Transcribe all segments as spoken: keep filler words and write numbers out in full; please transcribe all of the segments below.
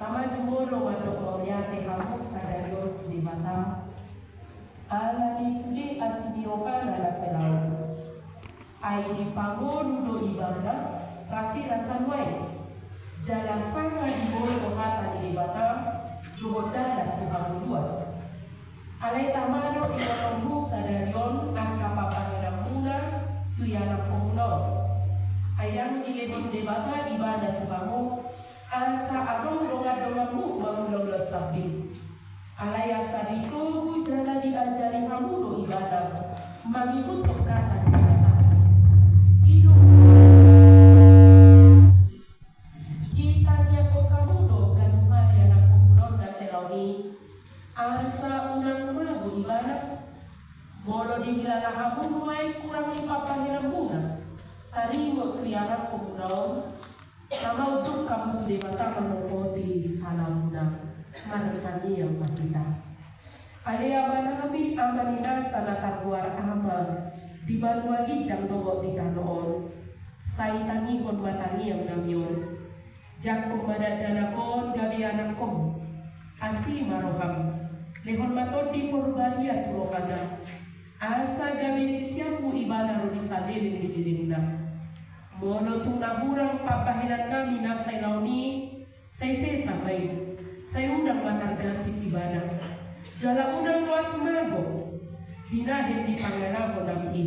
Tama jumolo mandok mauliate hamu sadari on tu Debata. Ala ni sude asi ni rohana na sai lau. Ai dipangolu do ibana rasirasa nuaeng. Jala sanga diboi do hata ni Debata dohot dalan tu hangoluan. Alai tama do ingotonmu sadari on angka pambahenanmuna tu ianakkonmuna on. Ai ndang dilehon Debata ibana tu hamu asa adong dongan-donganmu mangulahon sambing. Alai asa ditogu jala diajari hamu do ibana mangihuthon hata ni Debata. I do. Ditangiangkon hamu do ganup ari ianakkonmuna on na sai lau i, asa unang mago ibana. Molo dihilala hamu nuaeng hurang ni pambahenanmuna taringot tu ianakkonmuna on, tama unduk hamu tu Debata manopoti salamuna. Martangiang ma hita. Ale Amanami, Ama ni nasa na targoar Ama di banua ginjang dohot di tano on, sai tangihon ma tangiangnami on. Jangkon ma dakdanak on gabe anakkonmu. Asi ma roham. Lehon ma Tondi Parbadia tu rohana, asa gabe siseanmu ibana ro di saleleng ni lelengna. Molo tung na hurang pambahenannami na sai lau i, sai sesa ma i, sai unang ma targasip ibana. Jala unang loas mago binahen dipangalahonami i.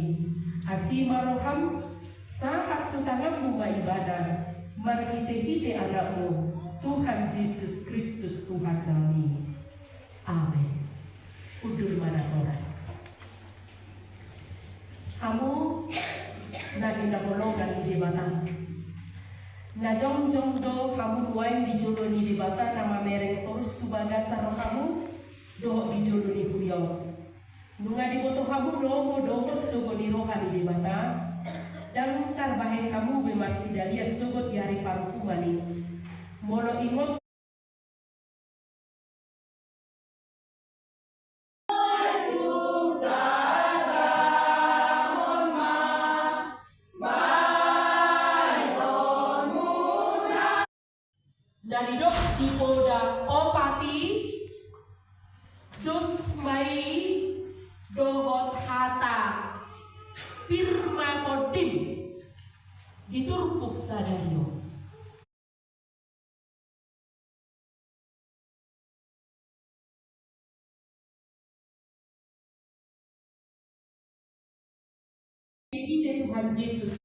Asi ma roham, sahat tu tanganmu ma ibana, marhitehite Anakmu, Tuhan Jesus Kristus Tuhannami. Amen. Hundul ma na horas. Hamu na hinaholongan ni Debata, na jongjong do hamu nuaeng di jolo ni Debata na mamereng torus tu bagasan rohamu dohot di jolo ni huria on. Nunga diboto hamu lomo dohot sogo ni roha ni Debata, ndang tarbahen hamu be marsidalian sogot di ari paruhuman i. Molo ingot na didok di poda opat i, dos ma i dohot hata pir ma tondim di turpuk sadari on. Di Tuhan Jesus.